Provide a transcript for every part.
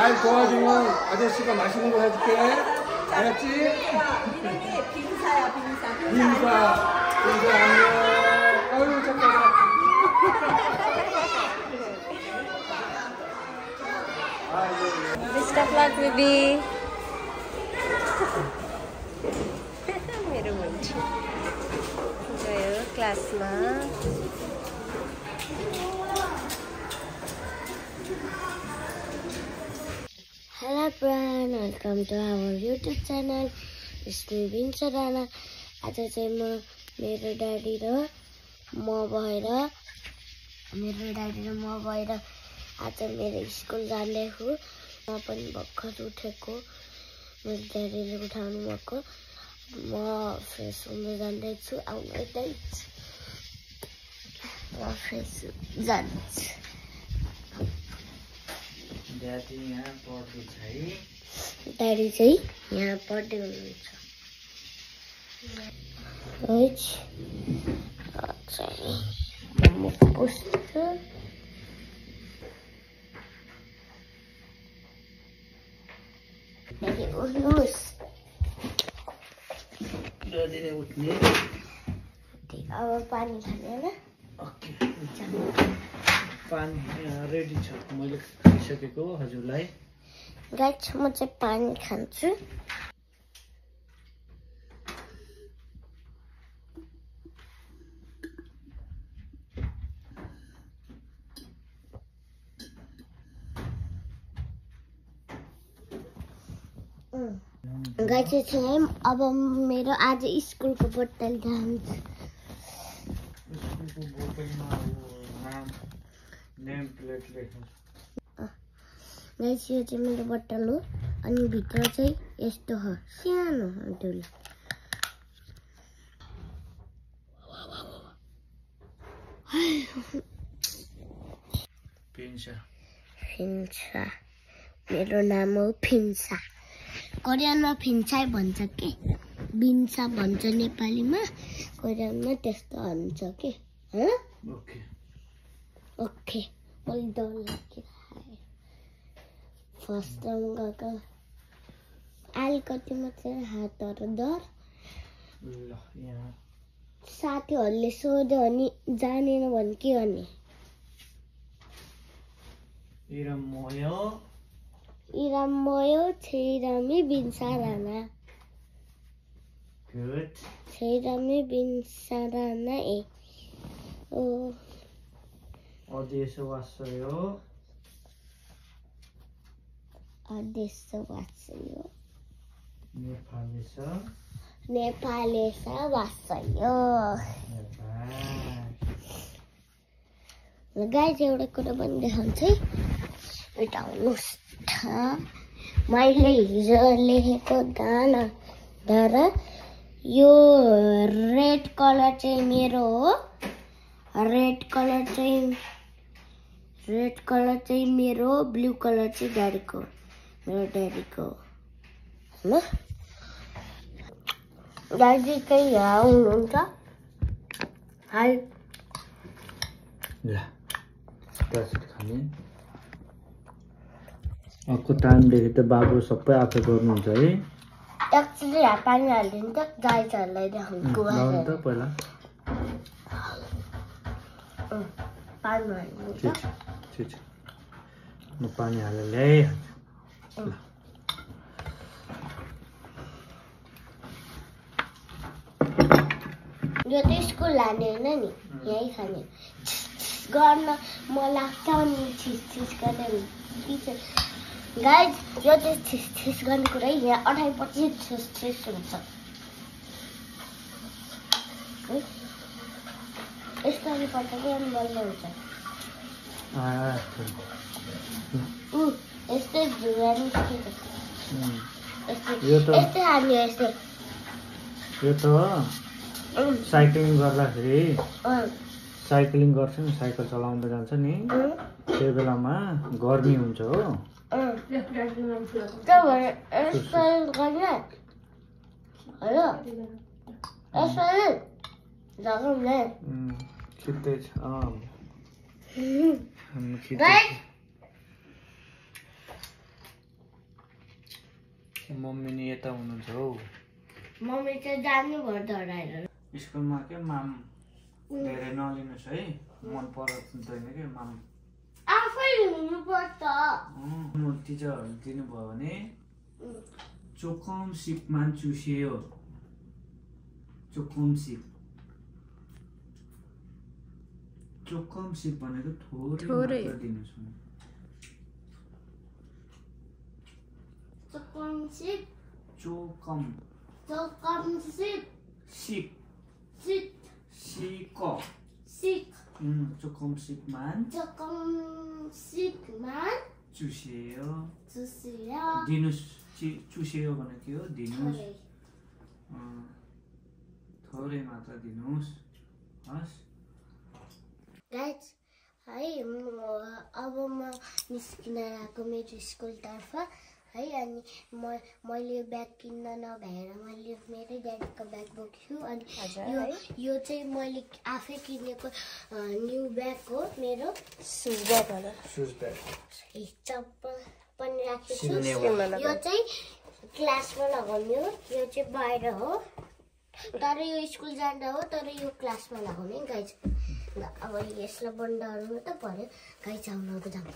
잘 도와주면 아저씨가 맛있는 거 해줄게. 알았지? 이름이 빙사야, 빙사. 빙사 안녕. 아유 잠깐만. Best of luck, baby. मेरो मान्छे गयो क्लासमा. Hello everyone, welcome to our YouTube channel. It's me Vinsha Rana. आज चाहिँ म मेरो ड्याडी र म भएर आज मेरो स्कुल जाँदैछु. म पनि भर्खर उठेको. मेरो ड्याडीले उठाउनु भएको. म फ्रेस हुन जाँदैछु. आउनु यतै. म फ्रेस जान्छु. ड्याडी यहाँ पढ्दैछ है. ड्याडी चाहिँ यहाँ पढ्दै हुनुहुन्छ. म पुस्छु. ड्याडी उठ्नुहोस्. ड्याडीले उठ्ने. अब पानी खाने होइन. ओके पानी रेडी छ. मैले खाइसकेको हजुरलाई. गाइस म चाहिँ पानी खान्छु. गाइस चाहिँ अब मेरो आज स्कुलको बोतल जान्छ. स्कुलको बोतलमा नाम नेम प्लेट लेख्नु. गाइस यो चाहिँ मेरो बोतल हो. अनि भित्र चाहिँ यस्तो हो सानो ठुलो. पिन्सा. मेरो नाम हो फिन्सा. कोरियनमा फिन्साई भन्छ के. बिन्सा भन्छ नेपालीमा. कोरियनमा त्यस्तो भन्छ के. ओके ओके मलाई डर लागिरहेको. फर्स्ट टाइम गएको अलिकति मात्रै हातहरू डर. ल यहाँ साथीहरूले सोध्यो भने जानेन भने के गर्ने. इरामोयो छैरामी बिन्सा राना. गुड. छैरामी बिन्सा राना ए. ओ 어디에서 왔어요? 어디서 왔어요? 네팔에서. 네팔에서 왔어요. गाइस एउटा कुरा भनिदिनुहुन्छ है. उठाउनुहोस्. मैले हिजो लेखेको गानाद्वारा यो रेड कलर चाहिँ मेरो हो. रेड कलर चाहिँ मेरो. ब्लू कलर चाहिँ ड्याडीको. मेरो ड्याडीको होइन. ड्याडी चाहिँ यहाँ हुनुहुन्छ. हाई ल प्लास्टिक खाने. अर्को टाइमदेखि त बाबु सबै आफै गर्नुहुन्छ है. एक्चुअली यहाँ पानी हालिदिनु त गाईहरूलाई देखाउनु त पहिला पानी हालिदिनु त. ठिक छ. म पानी हालेर ल्याइहाल्छु. यो त स्कुल लाने होइन नि. यहीँ खाने गर्न म लाग्छ नि. छिस गर्ने गाइस यो चाहिँ छिस गर्ने कुरा है. यहाँ अठाएपछि छिस हुन्छ. यस्तो पर्छ कि अनि बल्ल हुन्छ. यस्तै झुरा निस्किन्छ. यस्तै हाल्ने. यस्तै यो त साइक्लिङ गर्दाखेरि साइक्लिङ गर्छ नि. साइकल चलाउँदै जान्छ नि. त्यो बेलामा गर्मी हुन्छ हो. छिट्टै छ. मम्मी नि यता हुनुहुन्छ हौ। मम्मी चाहिँ जानु भयो डराएर। स्कुलमा के माम धेरै नलिनुहोस् है, मन पर्दैन के माम। आफै हुनुपर्छ। टिचरहरूले दिनुभयो भने 조금씩만 주세요. 조금씩 भनेको थोरै मात्र दिनुहोस्। 조금씩만 주세요. दिनुहोस्। 주세요 भनेको दिनुहोस्। थोरै मात्र दिनुहोस्। हस् गाइज है अब म निस्किन आएको मेरो स्कुलतर्फ है। अनि मैले ब्याग किन्न नभएर मैले मेरै ड्याडीको ब्याग बोक्छु। अनि यो चाहिँ मैले आफै किनेको न्यू ब्याग हो मेरो। सुज ब्याग होला। चप्पल पनि राखेको छु। यो चाहिँ क्लासमा लगाउने हो, यो चाहिँ बाहिर हो। तर यो स्कुल जाँदा हो, तर यो क्लासमा लगाउने गाइज। अब यसलाई बन्दाहरू त पर्यो गाइज। आउनु जाउँ।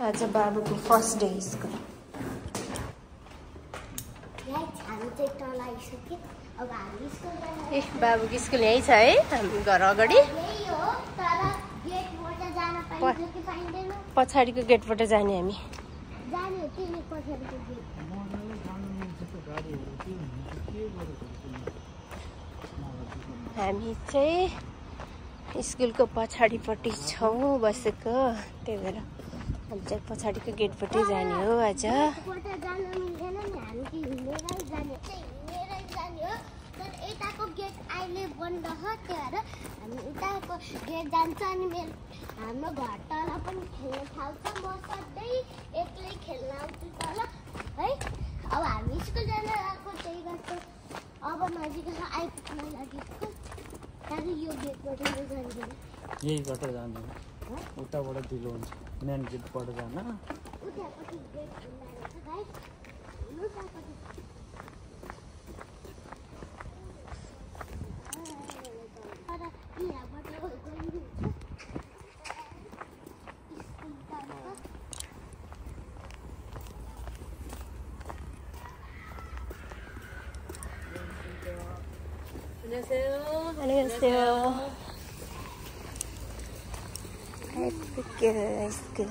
आज बाबुको फर्स्ट डे स्कुल। ए बाबुको स्कुल यहीँ छ है, हाम्रो घर अगाडि। पछाडिको गेटबाट जाने हामी। हामी चाहिँ स्कुलको पछाडिपट्टि छौँ बसेको, त्यही भएर हामी चाहिँ पछाडिको गेटपट्टि जाने हो आज। यताको गेट अहिले बन्द हो, त्यही भएर हामी उताको गेट जान्छ। अनि हाम्रो घर तल पनि खेल्ने ठाउँ छ। म सधैँ एक्लै खेल्न आउँछु तल है। अब हामी स्कुल जान आएको त्यही बाटो अब नजिक आइपुग्न लागेको। त्यहाँदेखि यो गेटबाट जाँदैन, यहीबाट जानु, उताबाट ढिलो हुन्छ। मेन गेटबाट जान उतापट्टि गेट खुल्ला रहेछ गाइस। 안녕하세요. 예쁘게 아이스크림.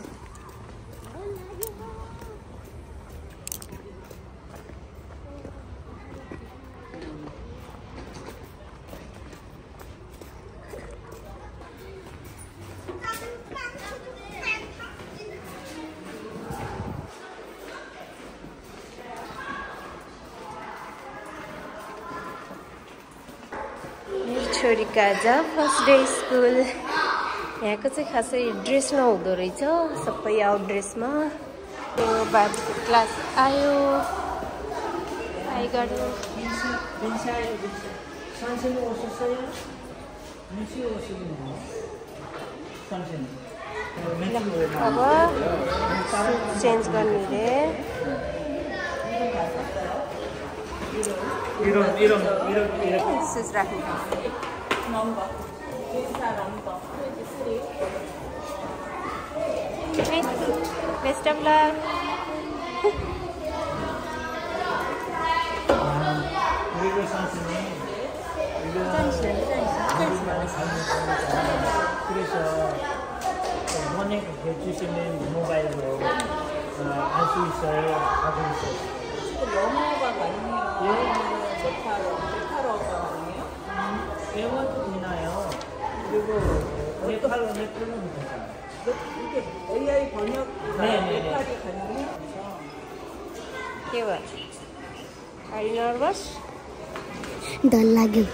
छोरीको आज फर्स्ट डे स्कुल। यहाँको चाहिँ खासै ड्रेसमा हुँदो रहेछ, सबै आउट ड्रेसमा। यो बाबुको क्लास आयो। अब चेन्ज गर्ने रे। सुज राख्नु। Best of luck. 해주시는 모바일로 알 수 있어요. 하고 있어요. 영어가 가능해요. 네팔어가 가능해요? 영어도 되나요? 그리고 네팔어는 되잖아요. 이게 AI 번역가 네팔이 가능해요? के भयो? Are you nervous? डर लाग्यो।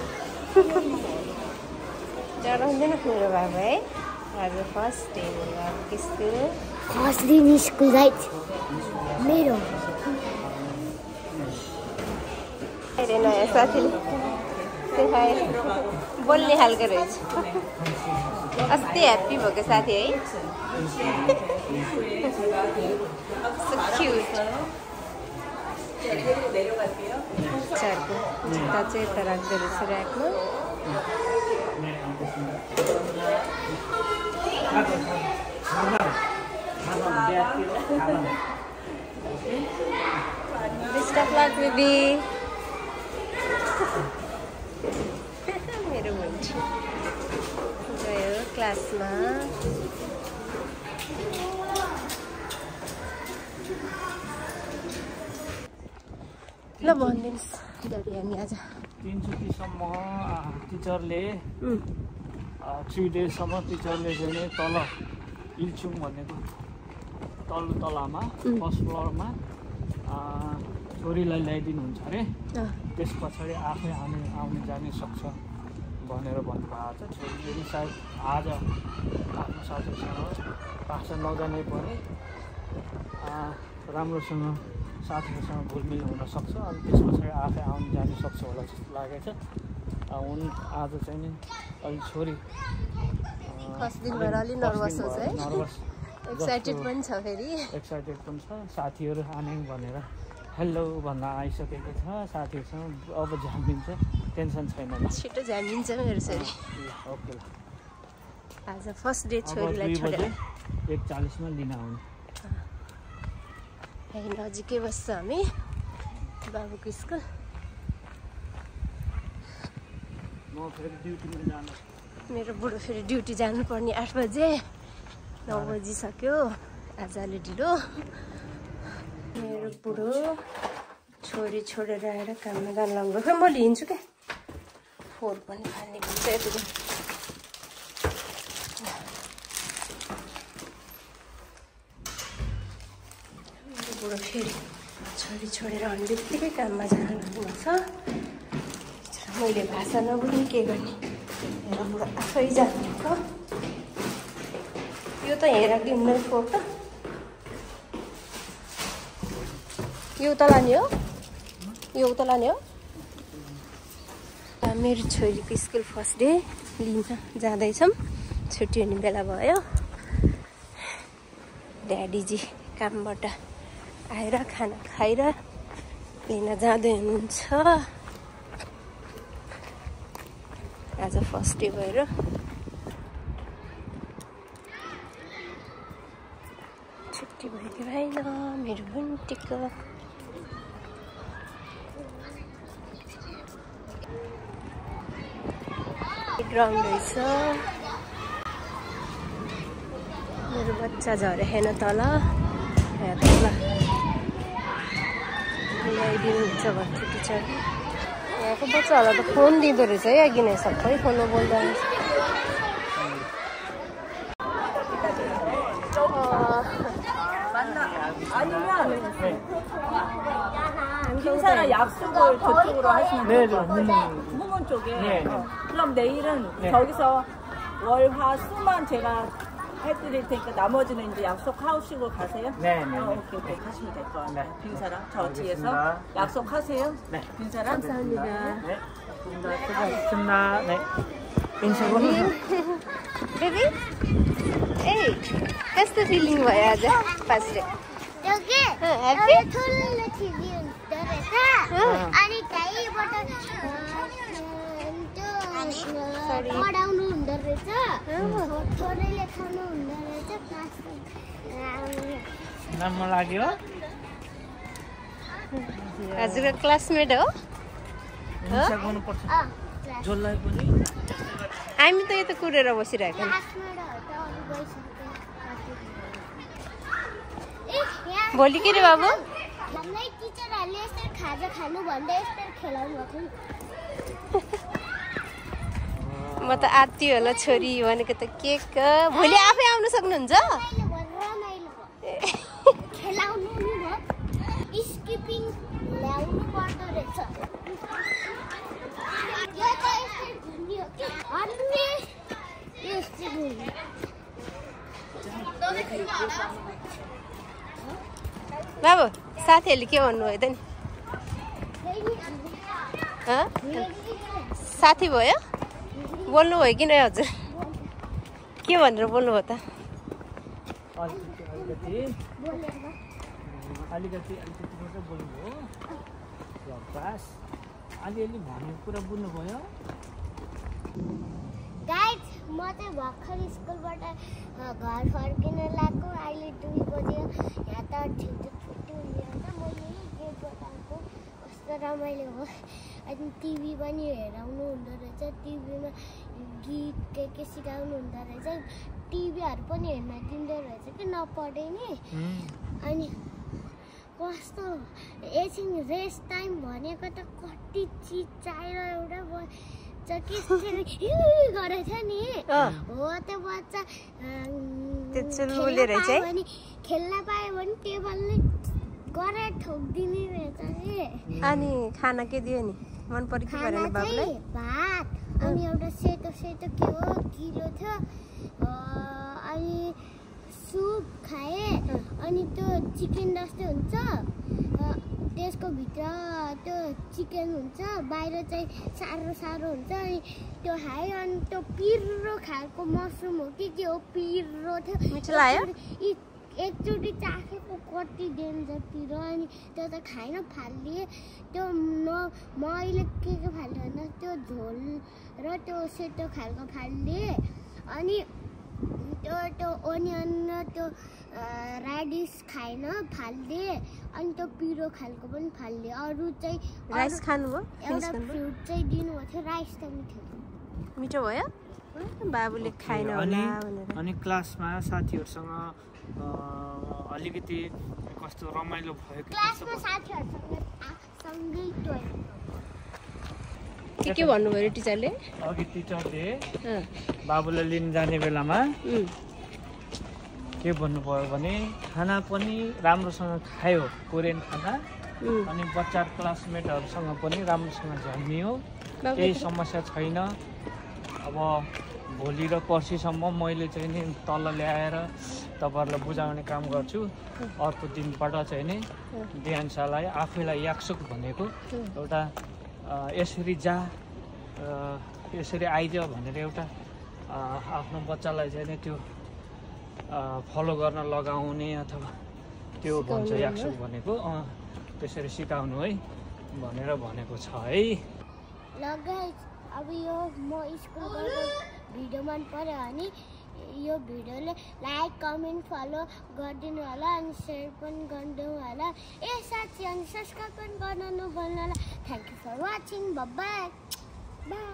डराउँदैन मेरो बाबु है? आज फर्स्ट डे हो स्कुल। फर्स्ट दिन स्कुल जाइछ मेरो। अरे नयाँ साथीले देखाए बोल्ने खालको रहेछ। अस्ति ह्याप्पी भएको साथी है। So cute. चारको जुत्ता चाहिँ यता राख्दो रहेछ ऱ्याकमा। Best of luck, baby. मेरो बुन्टी गयो क्लासमा। ल भनिदिनुहोस् ड्याडी हामी आज 3 छुट्टीसम्म टिचरले 3 डेजसम्म टिचरले चाहिँ तल इल्चुङ भनेको तल्लो तलामा फर्स्ट फ्लोरमा छोरीलाई ल्याइदिनुहुन्छ अरे। त्यस पछाडि आफै आउने जाने सक्छ भनेर भन्नुभएको छ। छोरीले सायद आज आफ्नो साथीसँग पाठशाला नजाने पनि राम्रोसँग साथीहरूसँग घुलमिल हुनसक्छ। अनि त्यस पछाडि आफै आउनु जानु सक्छ होला जस्तो लागेको छ। आज चाहिँ नि अलिक छोरी फर्स्ट दिन भएर अलि नर्भस हुन्छ है। नर्भस एक्साइटेड पनि छ फेरि। एक्साइटेड पनि छ। साथीहरू आने भनेर हेलो भन्न आइसकेको छ साथीहरूसँग। अब झ्याम्बिन्छ, टेन्सन छैन। छिटो झ्याम्बिन्छ मेरो छोरी। ओके ल। आज फर्स्ट डे छोरीलाई छोडेर 1:40मा लिन आउनु। यही नजिकै बस्छ हामी बाबुको स्कुल। म फेरि ड्युटीमा जानु। मेरो बुढो फेरि ड्युटी जानुपर्ने 8 बजे। 9 बजिसक्यो। आज अलि ढिलो। मेरो बुढो छोरी छोडेर आएर काममा जानु लाग्नु भयो। म लिन्छु क्या। फोहोर पनि फाल्ने हुन्छ यति दिन। बुढो फेरि छोरी छोडेर आउने बित्तिकै काममा जानु लाग्नु छ। मैले भाषा नबुझ्ने के गर्ने। मेरो बुढो आफै जान्छ। यो त हेर किन्दैन फोहोर त। यो उता लाने हो? यो उता लाने हो? मेरो छोरीको स्कुल फर्स्ट डे लिन जाँदैछौँ। छुट्टी हुने बेला भयो। ड्याडीजी कामबाट आएर खाना खाएर लिन जाँदै हुनुहुन्छ। आज फर्स्ट डे भएर छुट्टी भयो कि भएन मेरो बुन्टीको। ग्राउन्ड रहेछ। मेरो बच्चा झरे हेर्न तल ल्याइदिनुहुन्छ भन्थ्यो टिचरले। यहाँको बच्चाहरूलाई त फोन दिँदो रहेछ है। अघि नै सबै फोनमा बोल्दा 빈사랑 약속을 저쪽으로 하시면 될 것 같아요. 후문 쪽에. 그럼 내일은 저기서 월, 화, 수만 제가 해드릴 테니까 나머지는 이제 약속하시고 가세요? 네. 오케이. 가시면 될 것 같아요. 빈사랑 저 뒤에서 약속하세요? 네. 빈사랑? 감사합니다. 네. 고맙습니다. 네. 인사고. बेबी ए कस्तो फिलिङ भयो आज फर्स्ट डे? 여기 ह्याप्पी? ठुलो टिभी हुँदो रहेछ। अनि त्यहीबाट पढाउनु हुँदो रहेछ। छोरीले खानु हुँदो रहेछ। राम्रो लाग्यो। हजुरको क्लासमेट हो? हिंसा गर्नुपर्छ। जसलाई पनि हामी त यता कुरेर बसिरहेको नि। भोलि के रे बाबु? हामीलाई टिचरहरूले यसरी खाजा खानु भन्दै यसरी खेलाउनु भएको नि। म त आत्ती होला छोरी भनेको त केक। भोलि आफै आउन सक्नुहुन्छ? खेलाउनु नि भयो। स्किपिङ ल्याउनु पर्दो रहेछ। यो त यसरी घुम्ने हो कि? अनि यस्तै घुम्ने। बाबु साथीहरूले के भन्नुभयो त नि साथी भयो बोल्नुभयो कि नै हजुर के भनेर बोल्नुभयो त अलिकति मात्रै बोल्नुभयो बस अलिअलि भन्ने कुरा बुझ्नुभयो गाइज म चाहिँ भर्खर स्कुलबाट घर फर्किन लाग्यो अहिले 2 बज्यो यहाँ त छिटो छुट्टी हुने होइन म यही गेटबाट आएको कस्तो रमाइलो हो अनि टिभी पनि हेराउनु हुँदो रहेछ टिभीमा गीत के सिकाउनु हुँदो रहेछ टिभीहरू पनि हेर्न दिँदो रहेछ कि नपढे नि अनि कस्तो एकछिन रेस्ट टाइम भनेको त कति चिज चाहिएर एउटा गरेछ नि हो त्यो बच्चा भने खेल्न पायो भने टेबलले गरेर ठोकिदिने रहेछ कि अनि खाना के दियो नि मन पऱ्यो कि परेन बाबुलाई भात अनि एउटा सेतो सेतो के हो किलो थियो अनि सुप खाए अनि त्यो चिकन जस्तै हुन्छ त्यसको भित्र त्यो चिकन हुन्छ बाहिर चाहिँ सारो हुन्छ अनि त्यो खायो अनि त्यो पिरो खालको मसरुम हो कि के हो पिरो थियो मिठो लाग्यो एकचोटि चाखेको कति डेन्जर पिरो अनि त्यो त खाइन फालिदिए त्यो मैले के फाल्यो भने त्यो झोल र त्यो सेतो खालको फालिदिए अनि त्यो ओनियन र त्यो राइडिस खाइन फालिदिए अनि त्यो पिरो खालको पनि फालिदिए अरू चाहिँ राइस खानुभयो एउटा फ्रुट चाहिँ दिनुभएको थियो राइस त मिठो भयो बाबुले खाएन होला भनेर अनि क्लासमा साथीहरूसँग अलिकति कस्तो रमाइलो भयो क्लासमा साथीहरूसँग सँगै टोयो के भन्नुभयो टिचरले अघि टिचरले बाबुलाई लिन जाने बेलामा के भन्नुभयो भने खाना पनि राम्रोसँग खायो कोरियन खाना अनि बच्चा क्लासमेटहरूसँग पनि राम्रोसँग झ्याम्मियो केही समस्या छैन अब भोलि र पर्सिसम्म मैले चाहिँ नि तल ल्याएर तपाईँहरूलाई बुझाउने काम गर्छु अर्को दिनबाट चाहिँ नि देहान्सालाई आफैलाई याक्सुक भनेको एउटा यसरी यसरी आइज भनेर एउटा आफ्नो बच्चालाई चाहिँ नि त्यो फलो गर्न लगाउने अथवा त्यो भन्छ याक्सुक भनेको त्यसरी सिकाउनु है भनेर भनेको छ है लगायत अब यो म स्कुल गएको भिडियो मन पर्यो भने यो भिडियोले लाइक कमेन्ट फलो गरिदिनु होला अनि सेयर पनि गरिदिनु होला साथी अनि सब्सक्राइब पनि गर्न नभुल्नु होला thank you for watching bye by